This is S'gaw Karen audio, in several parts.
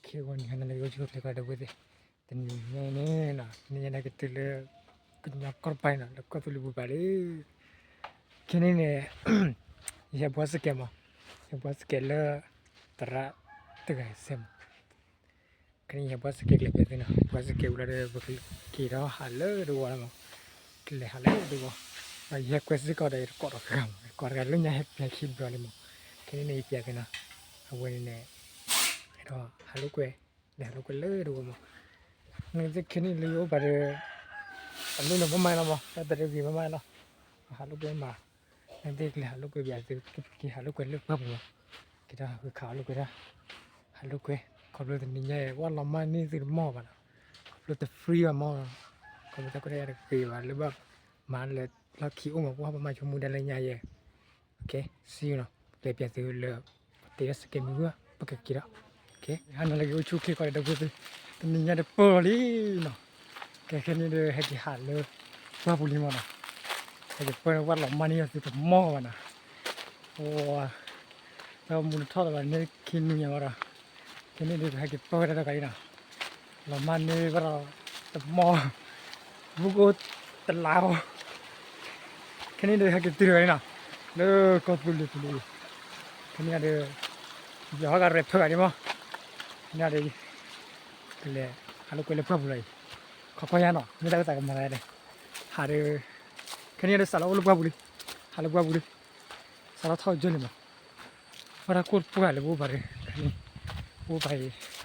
ခဲအံၤန့ၣ် ဟါနၤလၢအဂ့ၤ အိၣ်ဆူၣ်အိၣ်ချ့ကိးဂၤဒဲးဝဲသ့ၣ်, တနံၤညါအံၤန့ၣ်နီၤ တနံၤညါန့ၣ် ကတုၤလၢ ကညီကီၢ်တပၤန့ၣ်နီၤ လၢကီၢ်သူလ့ၤပူၤဘၣ်လံ. ခဲန့ၣ်န့ၣ် ယဟဲဘှီစကဲမး, ယဟဲဘှီစကဲလၢ သရၣ်တဂၤစဲမး. ခဲန့ၣ်ယဟဲဘှီစကဲကျဲပျဲသုနီၤ, ဘှီစကဲဝံၤလီၤဒီး ပကက့ၤထီၣ်ဟးလၢတဝီလီၤမး, ကလဲၤဟးလၢတဝီ, ဒီးယဟဲကွဲစ့ၢ်ကီးဒီးယတကိးဒီးဂၤမး, ကိးတဂၤလၢညါဟဲပျဲခံဘျီလံမး. ခဲန့ၣ်န့ၣ် ယပျဲသုနီၤ, အဝဲန့ၣ်န့ၣ် အဲၣ်ဒိးဟးလိာ်ကွဲ, လဲၤဟးလိာ်ကွဲလၢတဝီမး. နသ့ၣ်ခဲန့ၣ်လၢယအိၣ်ဘၣ်ဒီး အလိၣ်လၢမၤမၤလီၤမး, တၢ်တရံးဂ့ၤမၤမၤလီၤ, ဟးလိာ်ကွဲမး. နသ့ၣ်ကလဲၤဟးလိာ်ကွဲဘၣ်သု ကဟးလိာ်ကွဲလၢပှၢ်ပူၤမး, က့ၤထီၣ်ဟးလိာ်ကွဲတၢ်, ဟးလိာ်ကွဲ, ခီဖျိတနံၤညါအံၤ ဝဲလီၤမၢ်န့ၢ်သုတမီၢ်ဘၣ်နီၤ, ခီဖျိတ free ဘၣ်မး, ခီဖျိတၢ်ခွဲးတၢ်ယာ်တဂ့ၤဘၣ်လၢဘၣ်, မၤလၢလီၢ်ခံအိၣ်မး ပှၢ်ပမၤဆိကမိၣ်ဒၣ်လၢညါယဲ Okay, see you နီၤ, ပျဲသုလၢ ပတဲစကဲမုၢ်ဂၢၢ် ပကက့ၤဒီး, Okay, ဟါနၤလၢအဂ့ၤ အိၣ်ဆူၣ်အိၣ်ချ့ကိးဂၤဒဲးဝဲသ့ၣ်, တနံၤညါတပၢၢ်လီၤလံနီၤ, ကဲခဲန့ၣ်ဒီး ဟဲက့ၤဟးလၢ ပှၢ်ပူၤလံမးနီၤ, ဟဲက့ၤပၢၢ်လၢပှၢ်လီၤမၢ်န့ၢ်အီၤသုတမီၢ်ဘၣ်နီၤ, အိ တၢ်မူတထီၣ်လၢၤဘၣ်န့ၣ် ခံနွံညါဘၣ်ဒီး, ခဲန့ၣ်ဒီး ပဟဲက့ၤပၢၢ်ဝဲဒၣ်တဂၤအံၤနီၤ, လီၤမၢ်န့ၢ်ဘၣ်ဒီး တမီၢ်, မူကအိၣ်တလါအီၤ, ခဲန့ၣ်ဒီး ဟဲက့ၤတုၤတဂၤအံၤနီၤ, လၢကီၢ်သူလ့ၤပူၤလံ, ခဲန့ၣ်ဒီး ယဟီၣ်ကရဲၣ်ဖၢဂၤဒံးမး, ခဲန့ၣ်ဒီး ကလဲၤ ဟးလိာ်ကွဲလၢပှၢ်ပူၤလီၤအံၤ, ခီကွၢ်ယါနီၤ မ့ၢ်တၢ်ဝဲသးကမၤသးဒဲး, ဟးဒီး, ခဲန့ၣ်ဒီး စးလီၤအိၣ်လၢပှၢ်ပူၤလံ, ဟးလၢပှၢ်ပူၤလံ, စးလီၤထီၣ်ကစၢၢ်လံမး, ပှၤတၢ်ကိၢ်တပှၢ်လၢပအိၣ်ဘၣ်ဒီး, ခဲန့ၣ်, ပအိၣ်ဘၣ်အံၤ,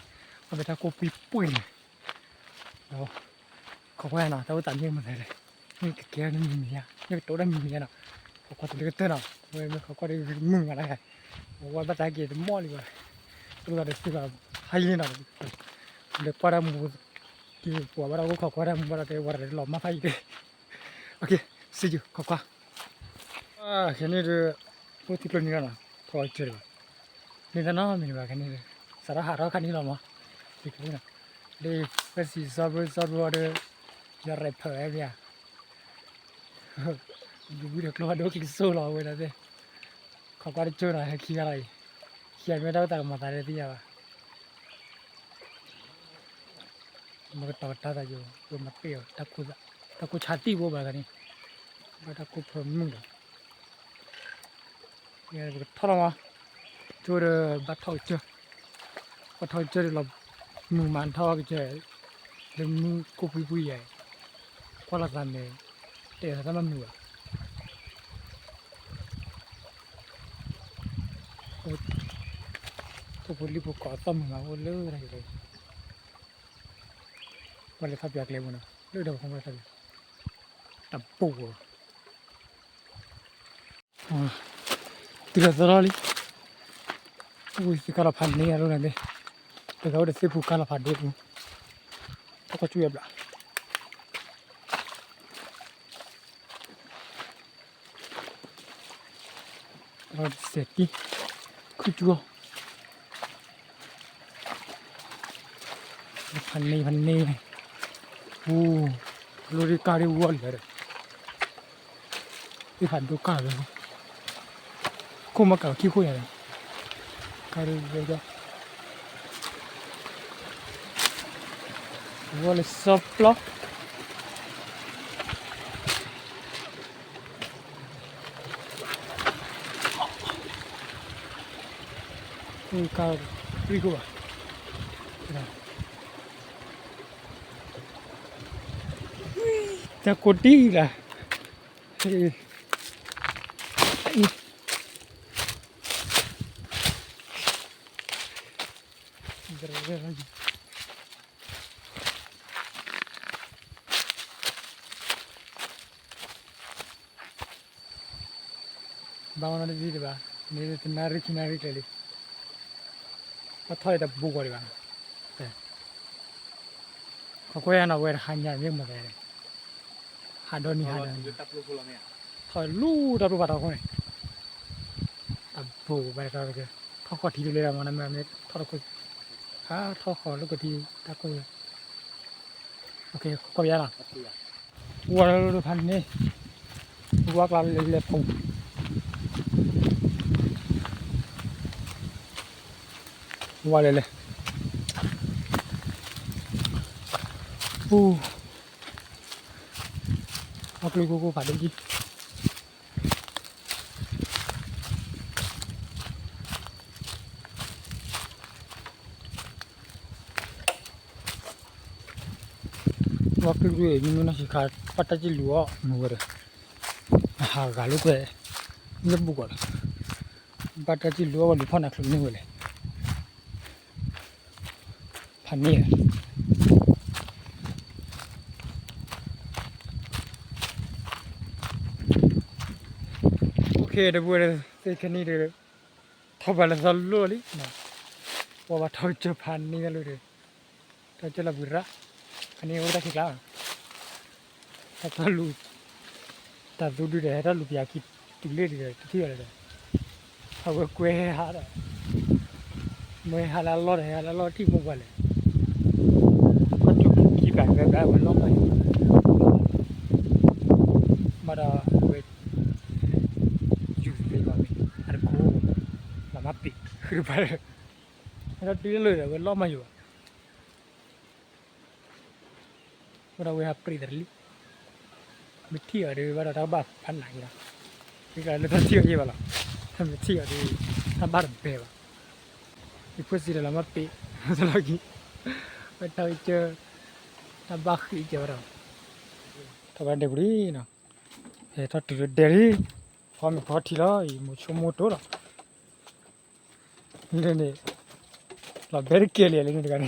ပှၤမ့ၢ်တၢ်ကိၢ်ပှံၤပှံၤန့ၣ်, ဒီး, ခီကွၢ်ယါနီၤ တၢ်အိၣ်သးမ့ၢ်မၤသးဒဲး, မ့ၢ်ကကဲဒၣ်မံၤမံၤဧါ, မ့ၢ်ကတိၤဒၣ်မံၤမံၤဧါနီၤ, ခီကွၢ်တလၢကတၢၢ်နီၤ, ဝဲမ့ၢ်ခီကွၢ်ဒီးမုာ်မးလၢ, ဝဲဘၣ်တၢ်က့ၤတမီၢ်လံဘၣ်, တၢ်သးတသ့ဘၣ်ဖးယံၤန့ၣ်နီၤ, ဒီးကွၢ်တၢ်မူ က့ၤပှၤဘၣ်ဒီး အိၣ်ခိးကွၢ်တၢ်မူဘၣ်ဒီး တဲဝဲတလီၤမၢ်ဖးယံၤတဲ, Okay, see you, ခီကွၢ်, ခဲန့ၣ်ဒီး, အိၣ်သံကျိနံၤလီၤနီၤ ထီၣ်ကစၢၢ်ဒံးဘၣ်, န့ၣ်တနီၤမံၤဒံးဘၣ်ခဲန့ၣ်ဒီး, စးထီၣ်ဟးထီၣ်ခါန့ၣ်လီၤမး, လၢ, ပစံးစီဘၢစီဘၢဒီး, ယရဲၣ်ဖၢၣ်ဝဲမ့ၢ်ဧါ ဒုးဝံၤဒီးကျိဖးဒိၣ်ချံစိလီၤဝဲဒၣ်သ့ၣ်, ခီကွၢ်တကၠိနီၤ ဟဲခံဂၤလီၤအံၤ, ခံဂၤမ့ၢ်တၢ်အိၣ်သးကမၤသးဒဲးသ့ၣ်ညါဘၣ်, မ့ၢ်ကတီၤတၢ်သးယိၤ ပမၤပ့ၢ်အီၤ တၢ်ကိၢ်ဆါသံၣ်ဘိဘၣ်ဂၤန့ၣ်, ဘၣ်တၢ်ကိၢ်ဖၢမုၢ်ဒီး ပကထီၣ်လီၤမး, ကၠိဒီးဘၣ်ထီၣ်ကစၢၢ်, ဘၣ်ထီၣ်ကစၢၢ်ဒီးလီၤ, မုာ်မးထီၣ်ကစၢၢ်, လၢမုၢ်ကိၢ်ပှံၤပှံၤယဲ, ကွၢ်လီၤသးန့ၣ်, တဲသးတၢ်မၤမုာ်ဘၣ်, ထိၣ်ဖိလံၣ်ဖိကိးသီၣ်မုာ်မးအိၣ်လၢတၢ်ယိၤလၢ, ဘၣ်လဲၤထီၣ်ပၠးကျဲပူၤနီၤ လၢဒီးပခီၣ်ဘၣ်ထီၣ်ပၠး, တၢ်ပိၢ် တုၤလီၤသီလီၤလံ, အိၣ်သ့ၣ်ကါလီၤဖးန့ၢ်အလိၤန့ၣ်, တဂၤအိၣ်ဒီးသ့ၣ်ပူၤကါလီၤဖးဒ့ပူၤ, တၢ်ကီၢ်ဆူၣ်ယဘျး, စဲးတံၢ်, ခုၣ်ကၠူအီၤ ဖးန့ၢ်ဖးန့ၢ်, အူ, လိၣ်ဒံးကါဒံးဝီလၢာ်ဒီး, သ့ၣ်ဖးဒိၣ်ကါလၢာ်, ခိၣ်မ့ၢ်ကးခံခိၣ်ယၤဒီး, ကါဒံးဝီဒီး, ဝီလၢာ်စီပျီ ကါ, ပြံၢ်ခိၣ်ဘၣ်, တၢ်ကိၢ်တံၢ်လၢ, ဘၣ်မနုၤတဒ်တဘၣ်, န့ၣ်တနၣ်ရံၣ်ခံနၣ်ရံၣ်ကျဲလံ, ဘၣ်ထီၣ်လၢတဘိကီးဒံးဘၣ်, ခီကွဲယါနီၤ ဝဲတဟါညါမ့ၢ်မၤသးန့ၣ်, ဟးဒီနံၤဟးဒီနံၤ, ထီၣ်လူၤတၢ်ပျိၢ်ဖးထီခိၣ်န့ၣ်, တၢ်ဘိဘၣ်တၢ်တကဲ, ထီၣ်ဃီၤထံတလဲဒီးမနုၤမ့ၢ်ထီၣ်တခိၣ်, ဟးထီၣ်ဃီၤလၢကထံတၢ်ကိၢ်, ခီကွဲယါနီၤ ဝဲလၢဖးန့ၣ်, ဝဲကျါလဲၤလဲၤဖု, ဝဲလဲၤလဲၤ, အိၣ်, အီၣ်ကျုကိကိဖးဒိၣ်ကံၢ် ဝဲကျုကွံာ် မ့မ့ၢ်နီၢ်ဆံးခါ ဘၣ်တၢ်စံၣ်လူၤအီၣ်မုာ်ဝဲဒီး အဟးဂၤလိာ်ကွဲ လၢဘူၣ်ကီးလီၤ. ဘၣ်တၢ်စံၣ်လူၤအီၣ်ဝဲလူၤဖီၣ်နၤချုးန့ၢ်ဝဲလဲၣ် ဖးန့ၢ်ဧါ. တဘျီဒီး သ့ၣ်ခဲနံၣ်ဒီး ထီၣ်ဘၣ်လၢသီလိၣ်လံ, ပှၤဘၣ်ထီၣ်ကၢဖးန့ၢ်လၢဒီး တၢ်ကၢလီၤဘှံးရၣ်, ဖဲန့ၣ်အိၣ်တၢ်ခံကျါ, တၢ်ထီၣ်လူၤ, တၢ်သူဒုဒီး ဟဲထီၣ်လူၤပယၤခံတုၤလၢဒီး တထံၣ်ဘၣ်လၢၤဒီး အဝဲကွဲဟဲဟးဒီး မ့ၢ်ဟဲလၢအလီၢ်ဒီး ဟဲလၢအလီၢ်ထံၣ်မိၢ်ပှၢ်လဲၣ်, ခီၣ်ထူၣ်ခံဘၣ်ဝဲဘၣ်ဝဲလီၢ်မး, ဘၣ်ဒီးဝဲ ယူၤသ့ၣ်ဘၣ်ဝဲ အတခိၣ်, လီၤမၢ်ပ့ၤ, ဃုဘၣ်ဒီး ဟဲထီၣ်တုၤလၢဒီး ဝဲလီၢ်မးယိာ်ဘၣ် ဘၣ်ဒီးဝဲဟးပြံးသးတလံ, မ့ၢ်ထံၣ်အီၤဒီး ဘၣ်ဒီးတၢ်ကဘၣ်ဖးနးက့ၤလီၤ, မ့ၢ်ကလၢတၢ်ထံၣ်အီၤယဲၢ်ဘၣ်လီၤ, မ့ၢ်ထံၣ်အီၤဒီး တၢ်ဘၣ်တဘဲဘၣ်, ယဖိစံးဒီးလီၤမၢ်ပ့ၤ, လီၤက့ၤ, ဝဲတၢ်ကၢ, တၢ်ဘၣ်ဃံးကဲဝဲဒီး, ထီၣ်ဘၣ်ဒဲပူၤလံနီၤ, ဟဲထီၣ်တုၤလၢဒဲလံ, ဖီမ့ၤဖီထံလီၤ, ယမိၤဆိကမိၣ်တိၢ်လီၤ လၢန့ၣ်, လီၤဘဲတကဲလံလၢန့ၣ်တဂၤန့ၣ်,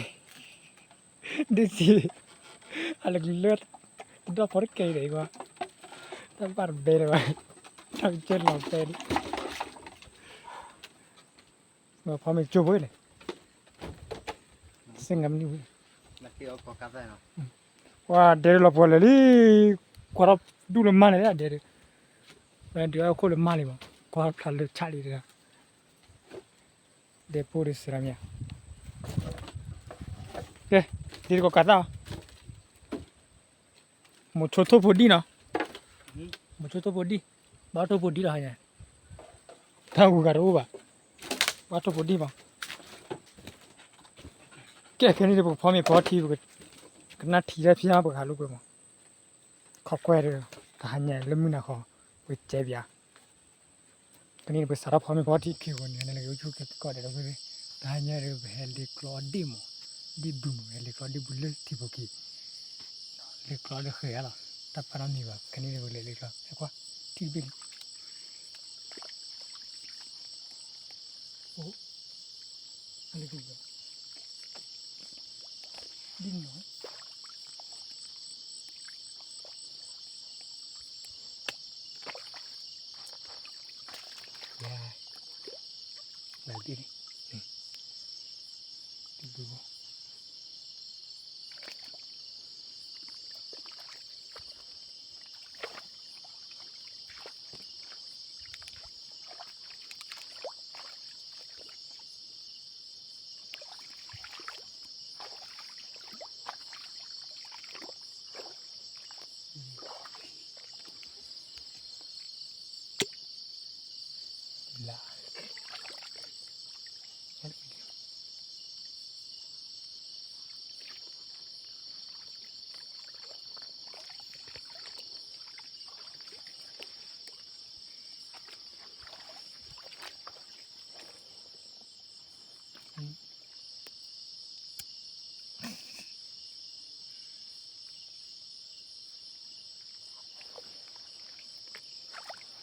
ဒ်စံး, အလၢကလၢ, တဒီၣ်ဖီတကဲလံဒီးအံၤကွၢ်, တၢ်ဘၣ်တဘဲလၢၤဘၣ်, တၢ်ကစၢၢ်လီၤဘဲဒံး, ဖီမ့ၤကၠိဖိလဲၣ်, စ့ၣ်ငါမနုၤဝဲ, ကွၢ်ဒဲလီၤပှီၢ်လၢာ်လံ, ကွၢ်ထီၣ်ဒူၣ်လၢမါန့ၣ်ဒဲဒုး, ဝဲဒုးအခိၣ်လၢမါလံမး, ကွၢ်ဖျါလၢဆၣ်လံတဂၤ ဒဲဖိဒီးစရၤမယၤ, ကဲ, ဒ်တကိးကးသၣ်အီၤ, မိၤဆိထိၣ်ဖိဒံၣ်နီၤ, မိၤဆိထိၣ်ဖိဒံၣ်, ဘၣ်ထိၣ်ဖိဒံၣ်လီၤဟါညါ, တၢ်ဂုၤဂၤတအိၣ်ဘၣ်, ဘၣ်ထိၣ်ဖိဒံၣ်မး, ကဲခဲနံၣ်ဒီး ပကဖီမ့ၤဖီထံ ပကနၢ်ထံတၢ်ဖျါ ပကဟးလိာ်ကွဲမး, ခီကွဲဒီး တဟါညါလၢမုၢ်နၤဃီ ပကစဲးပၠး ကနံၣ်ပကစးထီၣ်ဖီမ့ၤဖီထံခံဂီၤန့ၣ် နကယိၤဆူကဲကီၢ်ဒဲးဒီးဝဲ, တဟါညါဒီး ပဟဲလ့ကျီဒ့ၣ်မး, ဒ့ၣ်ဒုမး ဟဲလ့ကျီဒ့ၣ်ဘုလၢထံဖိက့ၤ, လ့ကျီဒီးဃဲၤအါလီၤ, တၢ်ပာ်နီတမံၤဘၣ် ကနံၣ်ဒီးပလဲၤလ့ကျီ, ဟဲကွၢ်, ထံတဘ့ၣ်လံ, အိၣ်, အလ့ကျီ, ဒ်န့ၣ်လီၤ ယၤ, လၢဒ်န့ၣ်, တဘျုးဘၣ်ဘၣ်လံ ဘ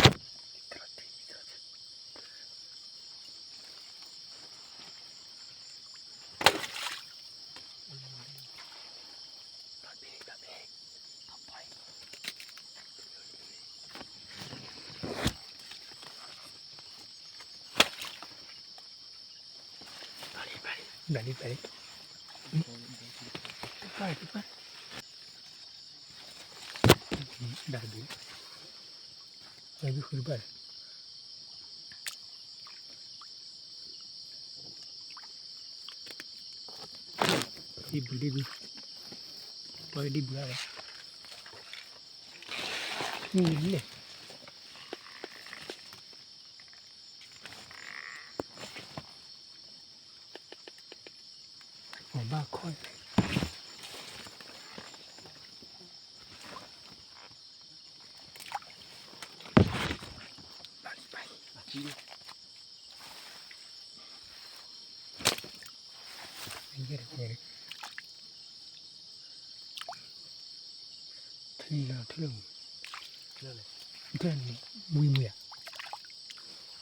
ၣ်လံ ဘၣ်လံ ဒၣ်တဘ့ၣ် ဘၣ်လံ ဃုတဘၣ်လံ ဒ်ဘုဒ်ဘု ပှၤဒ်ဘုလၢ်လၢ် မုၢ်လဲၣ် ဘၣ်ခီၣ် ထံၣ်လၢ ထံၣ်လၢ ထံၣ်လၢ ဝံၤမုၢ်ယါ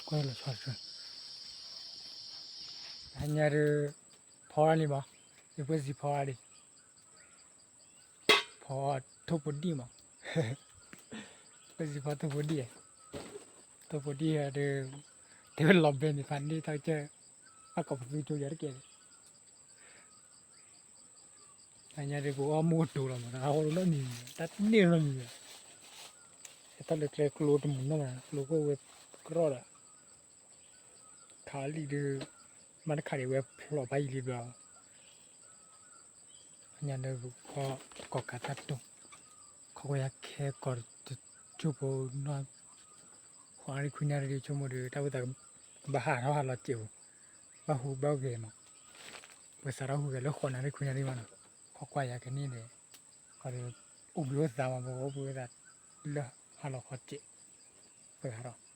ကွၢ်လီၤဆီဆီ ဟါညါဒုး ဖီအါလံမး ယပှဲၤစံးဖီအါလံ ဖီထိၣ်ဖိဒံၣ်မး ပှဲၤစံးဖီထိၣ်ဖိဒံၣ် ထိၣ်ဖိဒံၣ်ဒီး တဲဝဲလီၤဘဲန့ၣ်ဖးန့ၢ်တၢ်ကစၢၢ် ဘၣ်ကိးပသူကၠိယၤတကဲန့ၣ် အညါဒုးပအီၣ်မူကတိၤလီၤမး တၢ်ဟီၣ်ဒိၣ်နီတမံၤ တၢ်န့ၢ်နီတမံၤ ဟဲထီၣ်လၢကျဲကျိတမုာ်နီၢ်မး ကျိခိၣ်ဝဲကရီၣ်ဒီး ခးလံဒုး မ့ၢ်တခးဒံးဝဲဖျိးဖးယံာ်လံဘျီ အညါဒုး ကိးကးတၢ်တိၢ် ခီကွၢ်ယၤခဲကီးတကၠိၢ်ဖိနီၢ် ဃိးနၣ်ရံၣ်ခွံနၣ်ရံၣ်ဒုး ဆိကမိၣ်ဒီး တၢ်ဝဲသးကဘၣ်ဟးထီၣ်ဟးလီၤစဲးဖိ ဘၣ်ဟူးဘၣ်ဂဲၤမး ပစးထီၣ်ဟူးဂဲၤလၢဃိးနၣ်ရံၣ်ခွံနၣ်ရံၣ်မးနီၤ ခီကွၢ်ယၤခဲန့ၣ်ဒီး ခီဒီး အိၣ်ဘှံးအိၣ်သါမး ပအိၣ်ဘှံးအိၣ်သါ လၢဟးလီၤဃီစဲး ပှဲၤဟးထီၣ်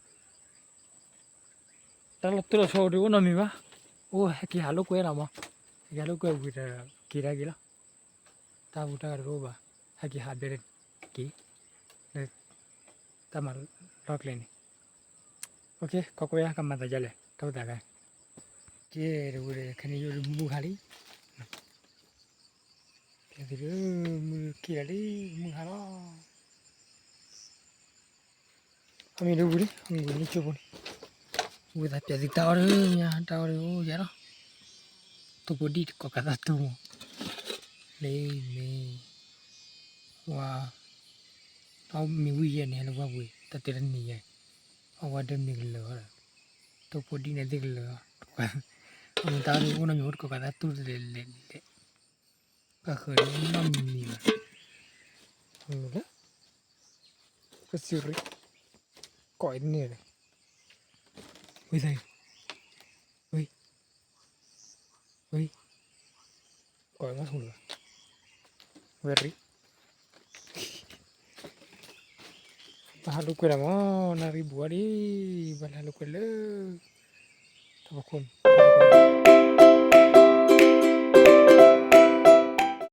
တၢ်လီၤတိၢ်လီၤဆီဒုးအိၣ်နီတမံၤဘၣ်. အိၣ်ဟဲက့ၤဟးလိာ်ကွဲနီၤမး, ဟဲက့ၤဟးလိာ်ကွဲဝံၤဒီးက့ၤဒၣ်က့ၤလီၤ. တၢ်ဟူးတၢ်ဂဲၤတအိၣ်ဘၣ်, ဟဲက့ၤဟးဘျဲၣ်က့ၤ လၢတၢ်မၤလီၢ်ကျဲန့ၣ်. ခီကွဲကမၤသးဒ်လဲၣ် တၢ်အိၣ်သးခါ, ကဲတဝံၤဒီး ခဲန့ၣ်ယအိၣ်ဒီးမုၢ်ဟါလံ ကဲသုဒီး မုၢ်က့ၤလီၤလံ မုၢ်ဟါလီၤ. အမံၤဒုးဝံၤလံ အမံၤဝံၤလံကၠိဖိန့ၣ်, ဝံၤသးပျဲသုတၢ်အီၣ်ဒုး မ့ၢ်တၢ်အီၣ်ဒုးအိၣ်ယၤလီၤ. ထိၣ်ဖိဒံၣ်တကိးကးသၣ်တူၢ်မး, လၢမ့ၢ် ဝါ အမံၤဝံၤယဲၢ်န့ၣ် ဟဲလၢဝဲပူၤ တၢ်တဲတနံၤယဲၢ်, အဝဲဒၢမ့ၢ်ကလၢၤဃီဒီး ထိၣ်ဖိဒံၣ်န့ၣ်သ့ၣ်ကလၢၤ, အမံၤတၢ်အီၣ်ဒုးအိၣ်နီတမံၤ အိၣ်တကိးကးသၣ်တူၢ်တလဲၤလဲၤလဲၤ ဘၣ်ဃးဒီးနီတမံၤမံၤဘၣ်, လၢ ကစံးရံၣ် ကိးအံၤတန့ၢ်ဒီး ဝံသးအံၤ ဝံ ဝံ ကိးအံၤမ့ၢ်ဟူလၢၤဘၣ် ဝဲရံၣ် ဘၣ်ဟးလိာ်ကွဲလီၤမး နၣ်ရံၣ်ဘူးအီၤဒံး ဘၣ်လၢဟးလိာ်ကွဲလၢ တၢ်ဖီခိၣ်န့ၣ်